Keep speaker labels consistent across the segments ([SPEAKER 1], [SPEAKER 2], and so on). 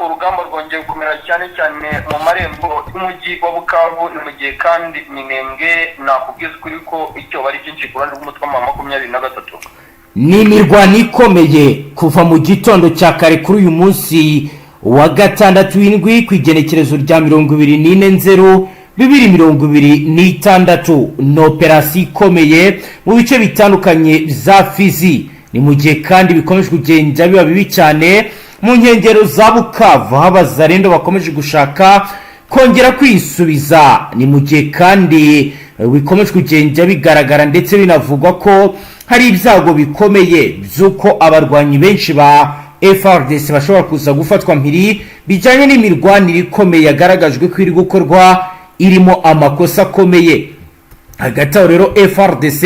[SPEAKER 1] Urugamba rwongeye gukomera cyane cyane mu marembo y'umujyi wa Bukavu. Ni mu gihe kandi Minembwe, nakubwiza ukuri ko icyo bari cyinshi ku ruhande rw'umutwe wa 23.
[SPEAKER 2] Ni imirwano ikomeye kuva mu gitondo cya kare kuri uyu munsi wa gatandatu w'indwi, ku igenekerezo rya 24 nzero 2026. Ni operasiyo ikomeye mu bice bitandukanye bya Fizi. Ni mu gihe kandi bikomeje kugenda biba bibi cyane mu nkengero za Bukavu, aho Abazarendo bakomeje gushaka kongera kwisubiza. Ni mu gihe kandi bikomeje kugenda bigaragara ndetse binavugwa ko hari ibyago bikomeye by'uko abarwanyi benshi ba FARDC bashobora kuza gufatwa mpiri, bijyanye n'imirwanire ikomeye yagaragajwe ko iri gukorwa irimo amakosa akomeye. Hagati aho rero, FARDC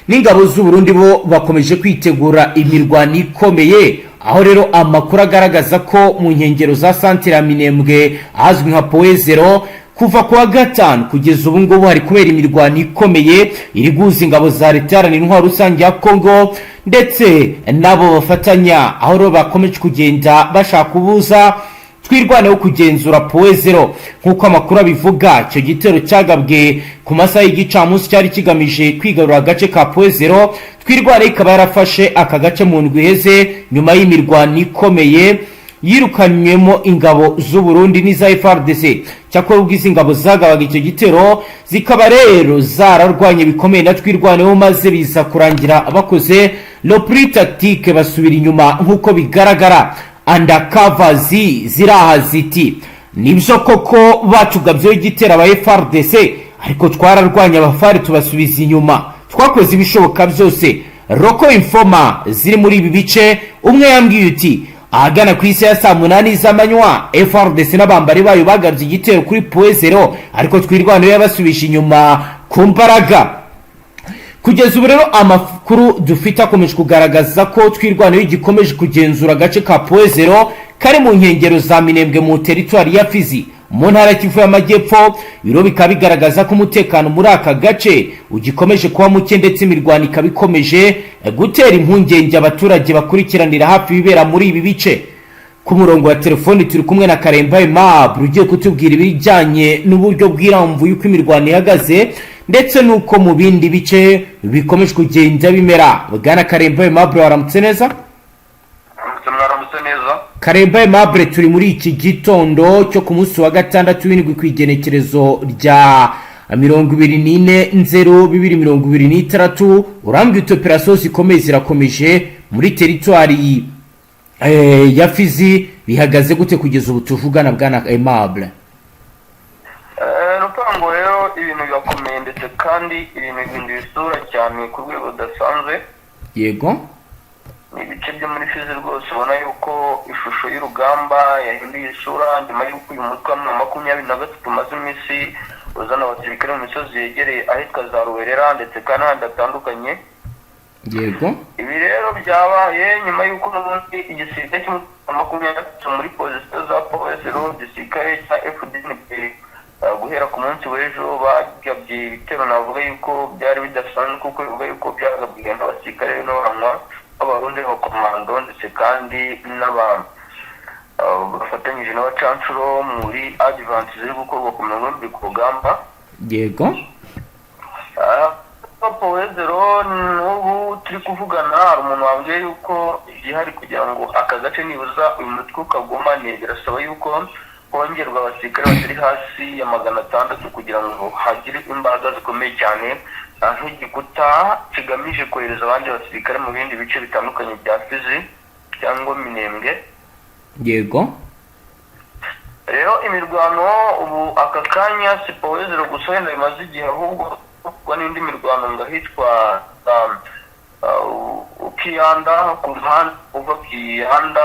[SPEAKER 2] n'ingabo z'Uburundi bo bakomeje kwitegura imirwano ikomeye, aho rero amakuru agaragaza ko mu nkengero za santire ya Minembwe, ahazwi nka Point Zéro, kuva ku wa gatanu kugeza ubu ngubu hari kubera imirwano ikomeye iri guhuza ingabo za Leta Iharanira Intwaro Rusange ya Kongo ndetse n'abo bafatanya, aho rero bakomeje kugenda bashaka kubuza Twirwaneho kugenzura Point Zéro. Nk'uko amakuru abivuga, icyo gitero cyagabwe ku masaha y'igicamunsi cyari kigamije kwigarura agace ka Point Zéro. Twirwaneho ikaba yarafashe aka gace mu ndwi iheze nyuma y'imirwano ikomeye yirukanywemo ingabo z'u Burundi n'iza FARDC. Cyakora ubwo izi ngabo zagabaga icyo gitero, zikaba rero zararwanye bikomeye na Twirwaneho, maze biza kurangira bakoze repli tactique, basubira inyuma. Nk'uko bigaragara, undercovers ziraha ziti: "Nibyo koko batugabyeho igitero aba FARDC, ariko twararwanye abafari tubasubiza inyuma, twakoze ibishoboka byose." Local informer ziri muri ibi bice, umwe yambwiye uti: "Ahagana ku isi ya saa 8 z'amanywa, FARDC n'abambari bayo bagabye igitero kuri Point Zéro, ariko Twirwaneho yabasubije inyuma ku mbaraga." Kugeza ubu rero, amakuru dufite akomeje kugaragaza ko Twirwaneho gikomeje kugenzura agace ka Point Zéro kari mu nkengero za Minembwe, mu teritwari ya Fizi, mu ntara ya Kivu y'Amajyepfo. Biro bikaba bigaragaza ko umutekano muri aka gace ugikomeje kuba muke, ndetse imirwano ikaba ikomeje gutera impungenge abaturage bakurikiranira hafi ibibera muri ibi bice. Ku murongo wa telefoni turi kumwe na Karemba Aimable, ugiye kutubwira ibijyanye n'uburyo bw'irambuye uko imirwano ihagaze ndetse n'uko mu bindi bice bikomeje kugenda bimera. Bwana Karemba Aimable, waramutse neza?
[SPEAKER 1] Mwaramutse neza.
[SPEAKER 2] Karemba Aimable, turi muri iki gitondo cyo ku munsi wa gatandatu w'indwi, ku igenekerezo rya 24 nzero 2026. Urambwira uti operasiyo zikomeye zirakomeje muri teritwari ya Fizi. Bihagaze gute kugeza ubu tuvugana, bwana Aimable?
[SPEAKER 1] Ni ukuvuga ngo rero ibintu birakomeye, ndetse kandi ibintu bihindura isura cyane ku rwego rudasanzwe. Ni ibice byo muri Fizi rwose ubona yuko ishusho y'urugamba yahinduye isura nyuma y'uko uyu mutwe wa 23 umaze iminsi uzana abasirikare mu misozi yegereye ahitwa za Ruwerera ndetse kandi n'ahandi hatandukanye. Ibi rero byabaye nyuma y'uko n'ubundi igisirikare cy'umutwe wa 23 muri pozisiyo za Point Zéro, igisirikare cya FDNP, guhera ku munsi w'ejo bagabye ibitero navuga yuko byari bidasanzwe, kuko bivuga yuko byagabwe n'abasirikare n'abaranywa b'Abarundi b'abakomando, ndetse kandi n'aba bafatanyije n'abacancuro muri advance ziri gukorwa ku mirongo y'ibiri ku rugamba. Point Zéro n'ubu turi kuvugana, hari umuntu wambwiye yuko igihari kugira ngo aka gace nibuza uyu mutwe ukagumane, birasaba yuko hongerwa abasirikare batari hasi ya 600 kugira ngo hagire imbaraga zikomeye cyane, nk'igikuta kigamije kohereza abandi basirikare mu bindi bice bitandukanye bya Fizi cyangwa Minembwe. Rero imirwano ubu aka kanya si Point Zéro gusa wenda bimaze igihe, ahubwo kuba n'indi mirwano ngo ahitwa Kiyanda, ku muhanda uva Kiyanda,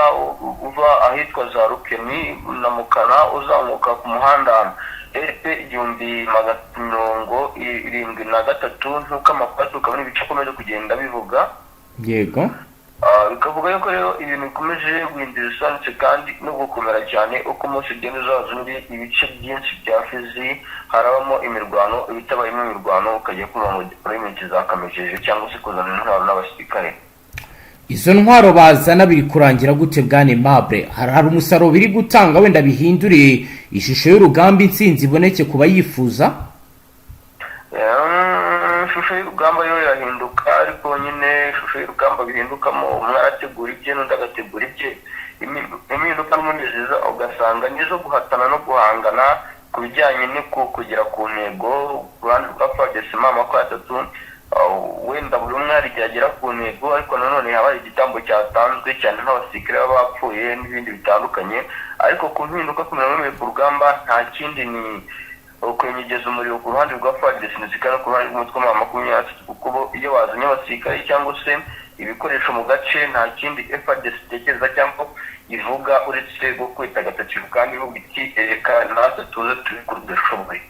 [SPEAKER 1] uva ahitwa za Rukeni na Mukana, uzamuka ku muhanda RP 1373, nk'uko amakuru aturuka muri ibice akomeje kugenda bivuga. Bikavuga yuko rero ibintu bikomeje guhindura isura kandi no gukomera cyane. Uko umunsi ugenda uzaza undi, ibice byinshi bya Fizi harabamo imirwano, ibitabayemo imirwano ukajya kumva ngo deployment zakamejeje cyangwa se kuzana intwaro n'abasirikare.
[SPEAKER 2] Izo ntwaro bazana biri kurangira gute, bwana Aimable? Hari umusaruro biri gutanga wenda bihindure ishusho y'urugamba, intsinzi iboneke ku bayifuza?
[SPEAKER 1] Ishusho y'urugamba yo irahinduka, ariko nyine ishusho y'urugamba bihindukamo, umwe arategura ibye n'undi agategura ibye. Impinduka n'ubundi ziza ugasanga nizo guhatana no guhangana ku bijyanye no kugera ku ntego. Ku ruhande rwa FARDC, M23, wenda buri umwe hari igihe agera ku ntego, ariko nanone haba hari igitambo cyatanzwe, cyane nk'abasirikare baba bapfuye n'ibindi bitandukanye. Ariko ku mpinduka ku mirongo ku rugamba, nta kindi, ni ukwenyegeza umuriro ku ruhande rwa FARDC ndetse no ku ruhande rw'umutwe wa 23, kuko bo iyo bazanye abasirikare cyangwa se ibikoresho mu gace, nta kindi FARDC itekereza cyangwa ivuga uretse gukubita agatoki kandi ivuga iti: "Reka natwe tuze tubikore dushoboye."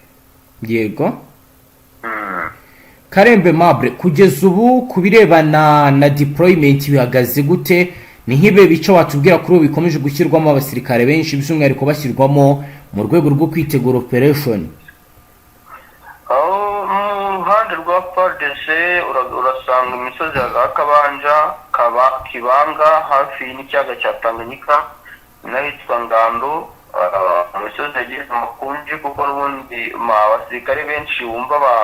[SPEAKER 2] Karembe Aimable, kugeza ubu ku birebana na deployment bihagaze gute? Ni nk'ibihe bice watubwira kuri ubu bikomeje gushyirwamo abasirikare benshi, by'umwihariko bashyirwamo mu rwego rwo kwitegura operation?
[SPEAKER 1] Aho mu ruhande rwa FARDC urasanga imisozi ya za Kabanja, Kaba, Kibanga, hafi n'ikiyaga cya Tanganyika n'ahitwa Ngando, mu misozi yegereye Makunji, kuko n'ubundi abasirikare benshi wumva ba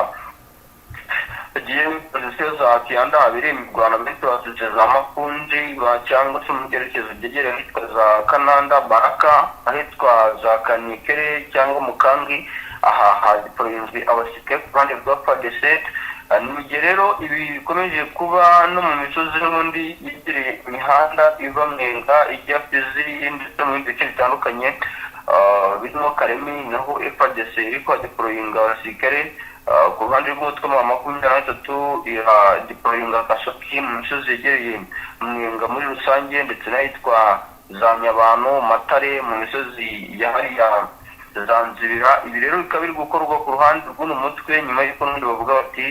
[SPEAKER 1] bagiye muri position za Kiyanda habereye imirwano, benshi baturutse za Makunji cyangwa se mu byerekezo byegereye ahitwa za Kananda, Baraka, ahitwa za Kanikere cyangwa Mukangi. Aha hadeployinzwe abasirikare ku ruhande rwa FARDC. Ni mu gihe rero ibi bikomeje kuba no mu misozi n'ubundi yegereye imihanda iva Mwenga ijya Fizi ndetse mu bindi bice bitandukanye, birimo Karemi, naho FARDC iri kuhadeployinga abasirikare. Ku ruhande rw'umutwe wa 23 iradeployinga Kasoki mu misozi yegereye Mwenga muri rusange, ndetse n'ahitwa za Nyabano, Matare, mu misozi ya hariya za Nzibira. Ibi rero bikaba biri gukorwa ku ruhande rw'uno mutwe nyuma y'uko n'ubundi bavuga bati: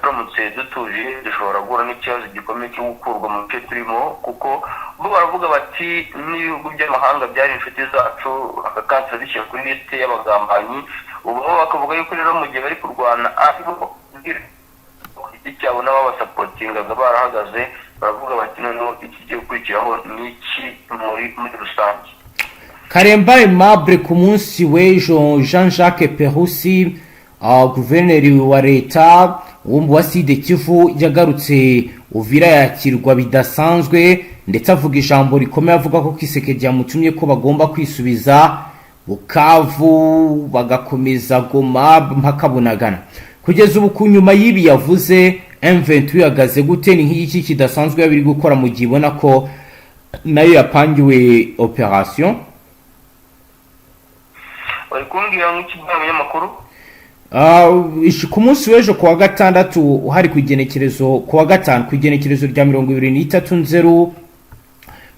[SPEAKER 1] "Turamutse dutuje dushobora guhura n'ikibazo gikomeye cyo gukurwa mu bice turimo," kuko bo baravuga bati: "N'ibihugu by'amahanga byari inshuti zacu, aka kanseri bishyira kuri lisite y'abagambanyi." Ubu bo bakavuga yuko rero mu gihe bari kurwana ari bo ku giti cyabo n'ababasupportingaga barahagaze, baravuga bati: "Noneho ikigiye gukurikiraho ni iki muri rusange?"
[SPEAKER 2] Karemba Aimable, ku munsi w'ejo Jean Jacques Purusi, guverineri wa leta wa Sud Kivu, yagarutse Uvira, yakirwa bidasanzwe, ndetse avuga ijambo rikomeye, avuga ko Tshisekedi yamutumye ko bagomba kwisubiza Bukavu, bagakomeza Goma mpaka Bunagana. Kugeza ubu, ku nyuma y'ibi yavuze, M23 ihagaze gute? Ni nk'iki kidasanzwe biri gukora mu gihe ibona ko nayo yapangiwe operation?
[SPEAKER 1] Bari kumbwira nk'ikibwa munyamakuru?
[SPEAKER 2] Ku munsi w'ejo ku wa gatandatu, hari ku igenekerezo ku wa gatanu, ku igenekerezo rya 23 Nzero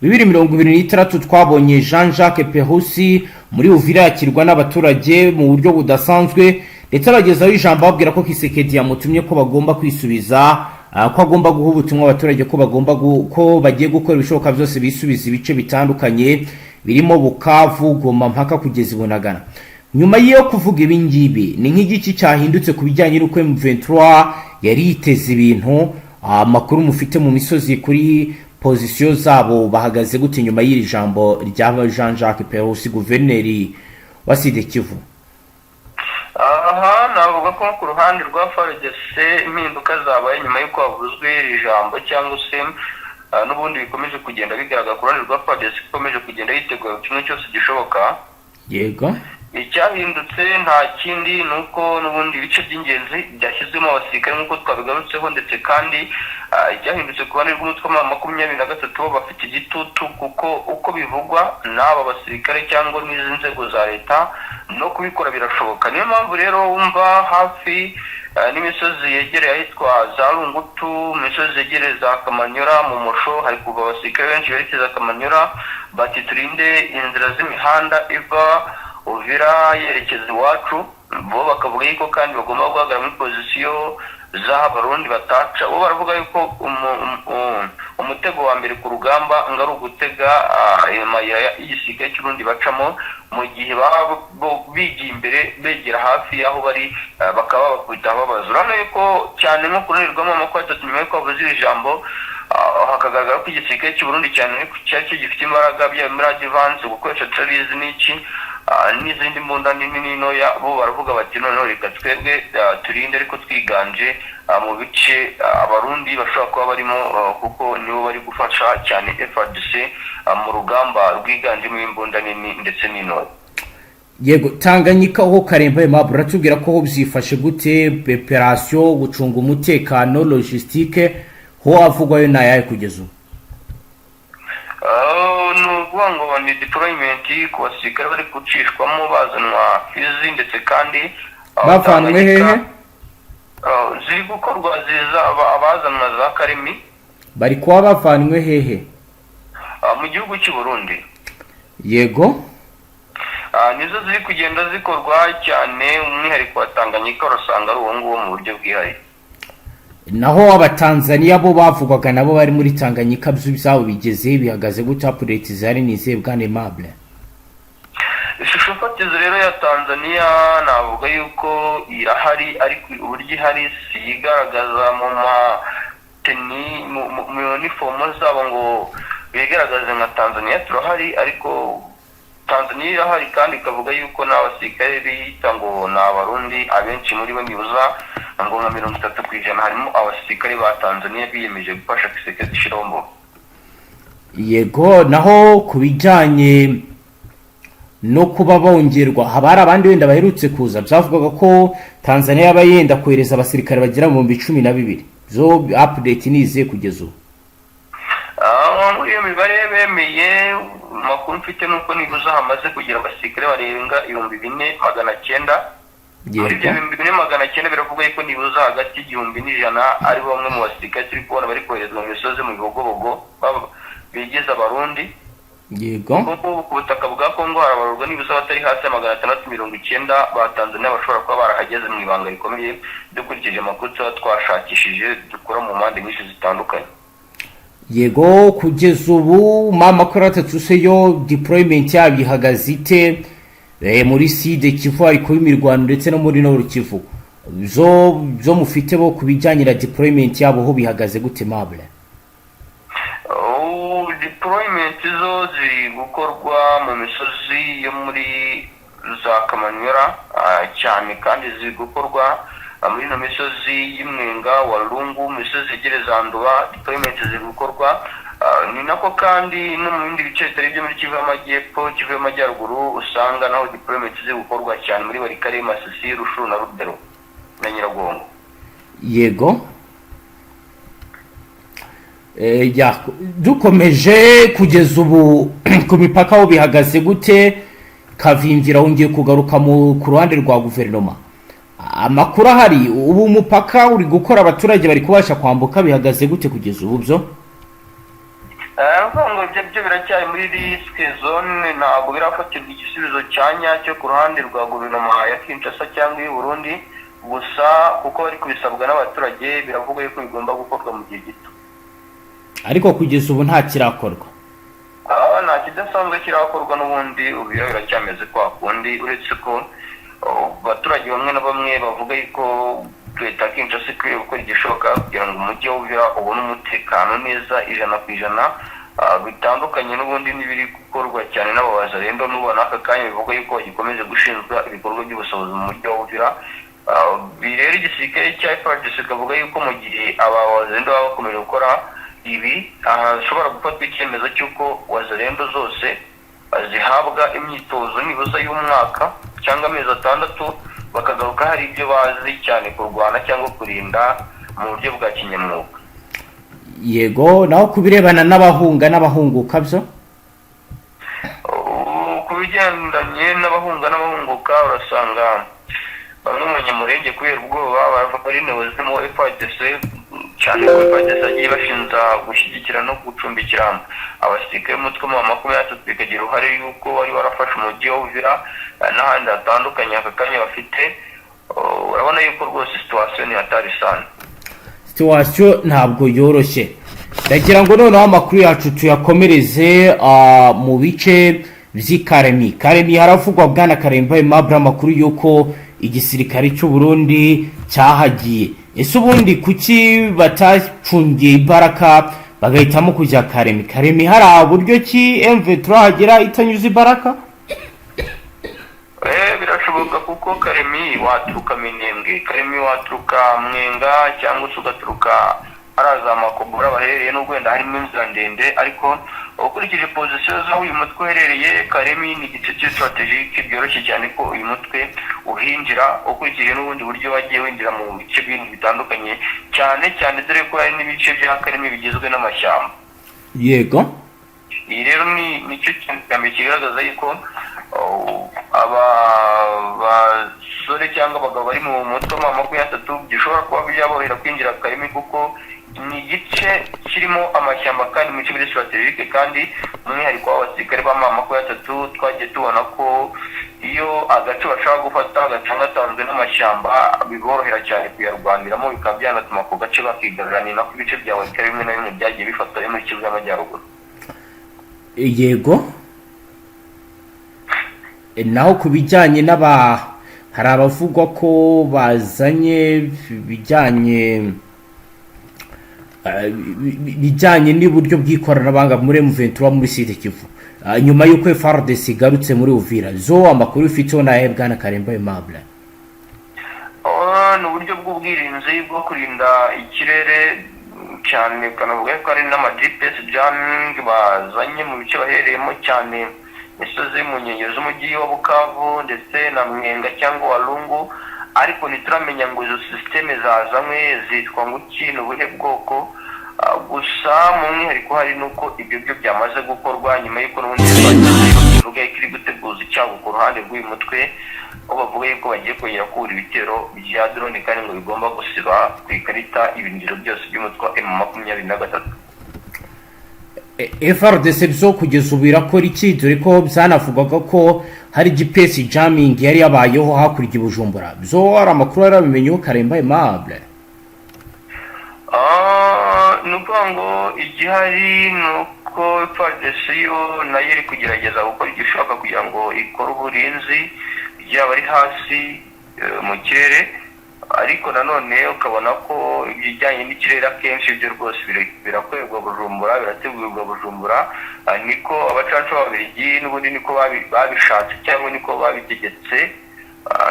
[SPEAKER 2] 2026, twabonye Jean Jacques Purusi muri Uvira, yakirwa n'abaturage mu buryo budasanzwe, ndetse abagezaho ijambo ababwira ko Tshisekedi yamutumye ko bagomba kwisubiza, ko agomba guha ubutumwa abaturage ko bagomba ko bagiye gukora ibishoboka byose bisubiza ibice bitandukanye birimo Bukavu, Goma, mpaka kugeza i Bunagana. Nyuma yo kuvuga ibi ngibi, ni nk'igiki cyahindutse ku bijyanye n'uko M23 yari yiteze ibintu? Amakuru mufite mu misozi kuri position zabo, bahagaze gute nyuma y'iri jambo rya Jean Jacques Purusi, guverineri wa Sud Kivu?
[SPEAKER 1] Aha navuga ko ku ruhande rwa FARDC impinduka zabaye nyuma y'uko havuzwe iri jambo, cyangwa se n'ubundi bikomeje kugenda bigaragara ku ruhande rwa FARDC, ikomeje kugenda yitegura kimwe cyose gishoboka. Icyahindutse nta kindi, ni uko n'ubundi ibice by'ingenzi byashyizwemo abasirikare nk'uko twabigarutseho, ndetse kandi icyahindutse ku ruhande rw'umutwe wa 23, bo bafite igitutu, kuko uko bivugwa n'aba basirikare cyangwa n'izi nzego za leta, no kubikora birashoboka. Niyo mpamvu rero wumva hafi n'imisozi yegereye ahitwa za Rungutu, imisozi yegereye za Kamanyora, mu Musho, hari kuva abasirikare benshi berekeza Kamanyora, bati: "Turinde inzira z'imihanda iva Uvira yerekeza iwacu." Bo bakavuga yuko kandi bagomba guhagarara muri position z'aho Abarundi bataca. Bo baravuga yuko umutego wa mbere ku rugamba ngo ari ugutega amayira y'igisirikare cy'Urundi bacamo, mu gihe baba bo bigiye imbere begera hafi y'aho bari, bakaba babakubita babaza. Urabona yuko cyane nko ku ruhande rwa 23, nyuma y'uko bavuze iri jambo, Hakagaragara ko igisirikare cy'u Burundi cyane cyari cyo gifite imbaraga, byaba muri advance, gukoresha artilleries n'iki, n'izindi mbunda nini n'intoya. Bo baravuga bati: "Noneho reka twebwe turinde, ariko twiganje mu bice Abarundi bashobora kuba barimo, kuko nibo bari gufasha cyane FARDC mu rugamba rwiganjemo imbunda nini ndetse n'intoya."
[SPEAKER 2] Yego, Tanganyika ho, Karemba Aimable, uratubwira ko ho byifashe gute? Operation, gucunga umutekano, logistique, ho avugwayo ni ayahe kugeza ubu?
[SPEAKER 1] Ni ukuvuga ngo ni deployment ku basirikare bari gucishwamo bazanwa Fizi, ndetse kandi
[SPEAKER 2] Bavanwe
[SPEAKER 1] Tanganyika,
[SPEAKER 2] hehe?
[SPEAKER 1] Ziri gukorwa ziza abazanwa za Karemi.
[SPEAKER 2] Bari kuba bavanwe hehe?
[SPEAKER 1] Mu gihugu cy'u Burundi. Nizo ziri kugenda zikorwa cyane. Umwihariko wa Tanganyika urasanga ari uwo nguwo mu buryo bwihariye.
[SPEAKER 2] Naho Abatanzaniya bo bavugwaga nabo bari muri Tanganyika, byo ibyabo bigeze bihagaze gute? Update zihari ni izihe, bwana Aimable?
[SPEAKER 1] Ishusho fatizo rero ya Tanzania navuga yuko irahari, ariko uburyo ihari si igaragaza mu mateni, mu uniform zabo ngo bigaragaze nka Tanzania turahari. Ariko Tanzania irahari, kandi ikavuga yuko n'abasirikare biyita ngo ni Abarundi, abenshi muri bo, nibuza ngo nka 30%, harimo abasirikare ba Tanzania biyemeje gufasha Tshisekedi Tshilombo.
[SPEAKER 2] Yego, naho ku bijyanye no kuba bongerwa, haba hari abandi wenda baherutse kuza? Byavugaga ko Tanzania yaba yenda kohereza abasirikare bagera mu 12,000. Zo update ni izihe kugeza ubu?
[SPEAKER 1] Muri iyo mibare bemeye, amakuru mfite ni uko nibuza hamaze kugira abasirikare barenga 4900. Muri ibyo 4900, biravuga yuko nibuza hagati y'1100 ari bamwe mu basirikare turi kubona bari koherezwa mu misozi, mu Bibogobogo, bigize Abarundi. Kuko ku butaka bwa Kongo harabarurwa nibuza abatari hasi ya 690 ba Tanzania bashobora kuba barahageze mu ibanga rikomeye, dukurikije amakuru tuba twashakishije dukura mu mpande nyinshi zitandukanye.
[SPEAKER 2] Yego, kugeza ubu M23 se yo deployment yabo ihagaze ite? Muri Sud Kivu hari kuba imirwano, ndetse no muri Nord Kivu. Zo mufite bo ku bijyanye na deployment yabo ho bihagaze gute, Aimable?
[SPEAKER 1] Oh, deployment zo ziri gukorwa mu misozi yo muri za Kamanyola, cyane kandi ziri gukorwa muri ino misozi y'Imwenga wa Rungu, mu misozi yegereye za Nduba. Deployment ziri gukorwa. Ni nako kandi no mu bindi bice bitari ibyo muri Kivu y'Amajyepfo, Kivu y'Amajyaruguru, usanga naho deployment ziri gukorwa cyane muri Walikale, Masisi, Rutshuru na Rubero na Nyiragongo.
[SPEAKER 2] Yego. Ya, dukomeje, kugeza ubu ku mipaka ho bihagaze gute? Kavimvira wongeye kugaruka ku ruhande rwa guverinoma. Amakuru ahari ubu, umupaka uri gukora, abaturage bari kubasha kwambuka, bihagaze gute kugeza ubu byo?
[SPEAKER 1] Aravuga ngo ibyo byo biracyari muri risk zone, ntabwo birafatirwa igisubizo cya nyacyo ku ruhande rwa guverinoma ya Kinshasa cyangwa iy'u Burundi. Gusa kuko bari kubisabwa n'abaturage, biravugwa yuko bigomba gukorwa mu gihe gito.
[SPEAKER 2] Ariko kugeza ubu nta kirakorwa?
[SPEAKER 1] Nta kidasanzwe kirakorwa n'ubundi, ubu biro biracyameze kwa kundi, uretse ko abaturage bamwe na bamwe bavuga yuko leta ya Kinshasa ikwiye gukora igishoboka kugira ngo umujyi wa Uvira ubone umutekano neza 100%, bitandukanye n'ubundi n'ibiri gukorwa cyane n'abawazalendo n'ubu n'aka kanya bivuga yuko bagikomeje gushinzwa ibikorwa by'ubusahuzi mu mujyi wa Uvira. Ibi rero igisirikare cya FARDC kavuga yuko mu gihe aba wazalendo baba bakomeje gukora ibi, hashobora gufatwa icyemezo cy'uko wazalendo zose zihabwa imyitozo nibuza y'umwaka cyangwa amezi 6, bakagaruka hari ibyo bazi cyane kurwana cyangwa kurinda mu buryo bwa kinyamwuga.
[SPEAKER 2] Yego, naho ku birebana n'abahunga n'abahunguka byo?
[SPEAKER 1] Ku bigendanye n'abahunga n'abahunguka, urasanga bamwe mu Banyamurenge kubera ubwoba bava muri zirimo FARDC, cyane ko FARDC yagiye bashinja gushyigikira no gucumbikira abasirikare b'umutwe wa 23, bikagira uruhare y'uko wari warafashe umujyi wa Uvira n'ahandi hatandukanye aka kanya bafite. Urabona yuko rwose situation ni hatari sana.
[SPEAKER 2] Situation ntabwo yoroshye. Ndagira ngo noneho amakuru yacu tuyakomereze mu bice by'i Karemi. Karemi haravugwa, bwana Karemba Aimable, amakuru y'uko igisirikare cy'u Burundi cyahagiye. Ese ubundi kuki batacungiye imbaraga Bagahitamo kujya Karemi. Karemi hari buryo ki M23 hagera itanyuze ibaraka?
[SPEAKER 1] Birashoboka, kuko Karemi waturuka Minembwe, Karemi waturuka Mwenga, cyangwa se ugaturuka hariya za Makobora baherereye, n'ubwo wenda harimo inzira ndende, ariko ukurikije position z'aho uyu mutwe uherereye, Karemi ni igice cy'stratégique, byoroshye cyane ko uyu mutwe uhinjira, ukurikije n'ubundi buryo wagiye winjira mu bice bindi bitandukanye, cyane cyane dore ko hari n'ibice bya Karemi bigizwe n'amashyamba. Iyi rero ni nicyo kintu cya mbere kigaragaza yuko aba basore cyangwa abagabo bari mu mutwe wa 23 gishobora kuba byaborohera kwinjira Karemi, kuko ni igice kirimo amashyamba kandi mu bice biri stratégique. Kandi umwihariko w'abasirikare ba 23, twagiye tubona ko iyo agace bashaka gufata gatangatanzwe n'amashyamba, biborohera cyane kuyarwaniramo, bikaba byanatuma ako gace bakigarurira. Ni nako ibice bya Walikale bimwe na bimwe byagiye bifatwa ari muri Kivu y'Amajyaruguru.
[SPEAKER 2] Yego. Naho ku bijyanye n'aba, hari abavugwa ko bazanye bijyanye n'uburyo bw'ikoranabuhanga muri M23 muri Sud Kivu, nyuma y'uko FARDC igarutse muri Uvira, zo amakuru ufiteho nahe, bwana Karemba Aimable?
[SPEAKER 1] Oh, ni uburyo bw'ubwirinzi bwo kurinda ikirere cyane, ukanavuga ko hari n'ama GPS jamming bazanye mu bice bahereyemo, cyane imisozi mu nkengero z'umujyi wa Bukavu ndetse na Mwenga cyangwa Walungu, ariko ntituramenya ngo izo système zazanywe zitwa ngo iki, ni ubuhe bwoko. Gusa mu mwihariko hari nuko ibyo byo byamaze gukorwa nyuma y'uko n'ubundi bivuga ko iri guteguza icyago ku ruhande rw'uyu mutwe, aho bavuga yuko bagiye kongera kubura ibitero bya drone, kandi ngo bigomba gusiba ku ikarita ibirindiro byose by'umutwe wa M23.
[SPEAKER 2] FARDC byo kugeza ubu irakora iki, dore ko byanavugwaga ko hari GPS jamming yari yabayeho hakurya i Bujumbura? Byo hari amakuru yarabimenyeho, Karemba Aimable?
[SPEAKER 1] Ni ukuvuga ngo igihari ni uko FARDC yo nayo iri kugerageza gukora igishoboka kugira ngo ikore uburinzi, yaba ari hasi, mu kirere, ariko nanone ukabona ko ibijyanye n'ikirere akenshi byo rwose birakorerwa Bujumbura, birategurwa Bujumbura. Niko abacancuro b'Ababiligi n'ubundi niko babishatse cyangwa niko babitegetse,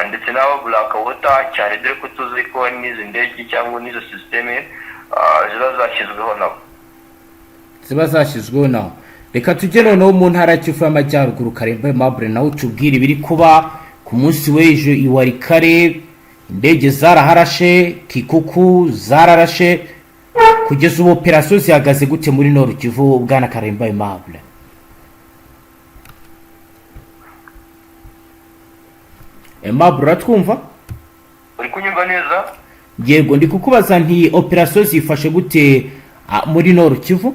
[SPEAKER 1] ndetse n'abo Black Water cyane, dore ko tuzi ko n'izi ndege cyangwa n'izo système ziba zashyizweho nabo.
[SPEAKER 2] Ziba zashyizweho naho. Reka tujye noneho mu ntara ya Kivu y'Amajyaruguru, Karemba Aimable, nawe tubwire ibiri kuba ku munsi w'ejo i Walikale. Indege zaraharashe, Kikuku zararashe. Kugeza ubu operasiyo zihagaze gute muri Nord Kivu, bwana Karemba Aimable? Aimable, uratwumva?
[SPEAKER 1] Uri kunyumva neza?
[SPEAKER 2] Yego, ndi kukubaza nti operasiyo zifashe gute muri Nord Kivu?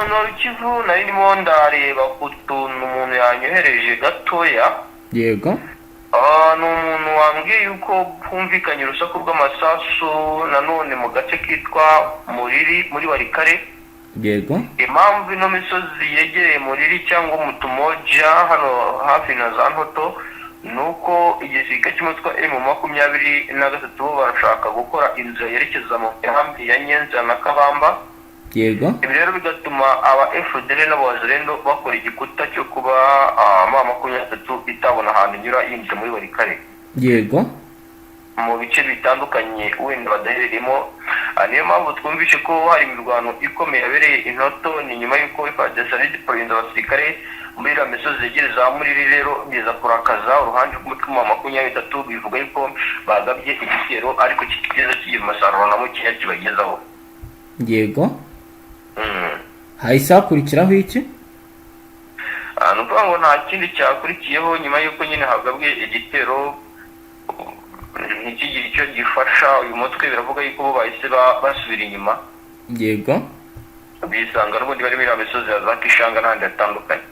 [SPEAKER 1] Nord Kivu nari ndimo ndareba ku tuntu umuntu yanyohereje gatoya. Ni umuntu wambwiye yuko humvikanye urusaku rw'amasasu nanone mu gace kitwa Muriri muri Walikale. Impamvu ino misozi yegereye Muriri cyangwa Mutumoja hano hafi na za Ntoto ni uko igisirikare cy'umutwe wa M23 bo barashaka gukora inzira yerekeza mu nkambi ya Nyenza na Kabamba. Ibi rero bigatuma aba FDLR n'abawazalendo bakora igikuta cyo kuba M23 itabona ahantu inyura yinjira muri Walikale mu bice bitandukanye wenda badaherereyemo. Niyo mpamvu twumvishe ko hari imirwano ikomeye yabereye intoto, ni nyuma y'uko FARDC deployinze abasirikare muri iriya misozi yegereye za Muriri. Rero biza kurakaza uruhande rw'umutwe wa 23, bivuga yuko bagabye igitero ariko kitigeze kigira umusaruro na mukeya kibagezaho.
[SPEAKER 2] Hahise hakurikiraho iki?
[SPEAKER 1] Ni ukuvuga ngo nta kindi cyakurikiyeho nyuma y'uko nyine hagabwe igitero ntikigire icyo gifasha uyu mutwe. Biravuga yuko bo bahise basubira inyuma, bisanga n'ubundi bari muri iriya misozi ya za Kishanga n'ahandi hatandukanye.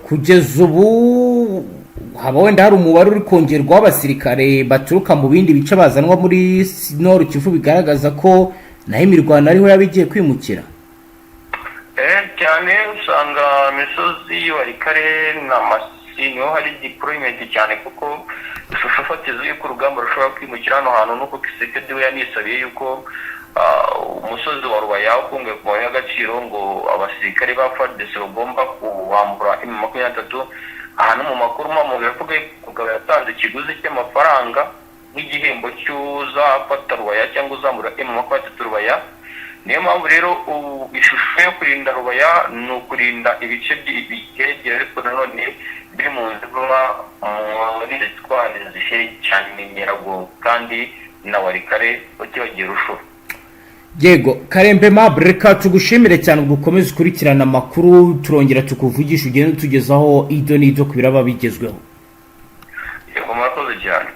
[SPEAKER 2] Kugeza ubu haba wenda hari umubare uri kongerwa w'abasirikare baturuka mu bindi bice bazanwa muri Nord Kivu, bigaragaza ko naho imirwano ariho yaba igiye kwimukira?
[SPEAKER 1] Cyane, usanga imisozi Walikale na Masisi niho hari deployment cyane, kuko ishusho fatizo y'uko urugamba rushobora kwimukira hano hantu nuko Tshisekedi we yanisabiye yuko umusozi wa Rubaya ukungahaye ku mabuye y'agaciro, ngo abasirikare ba FARDC bagomba kuwambura M23. Aha no mu makuru mpamo biravuga yuko Kagabo yatanze ikiguzi cy'amafaranga nk'igihembo cy'uzafata Rubaya cyangwa uzamura M23 Rubaya. Niyo mpamvu rero ubu ishusho yo kurinda Rubaya ni ukurinda ibice byegereye, ariko nanone biri mu nzira muri teritwari zishyira cyane Nyiragongo kandi na Walikale, utibagiye Rutshuru.
[SPEAKER 2] Yego, Karembe Mabure, reka tugushimire cyane ubwo ukomeze ukurikirana amakuru, turongera tukuvugisha, ugende utugezaho ibyo n'ibyo ku biraba bigezweho.
[SPEAKER 1] Yego, murakoze cyane.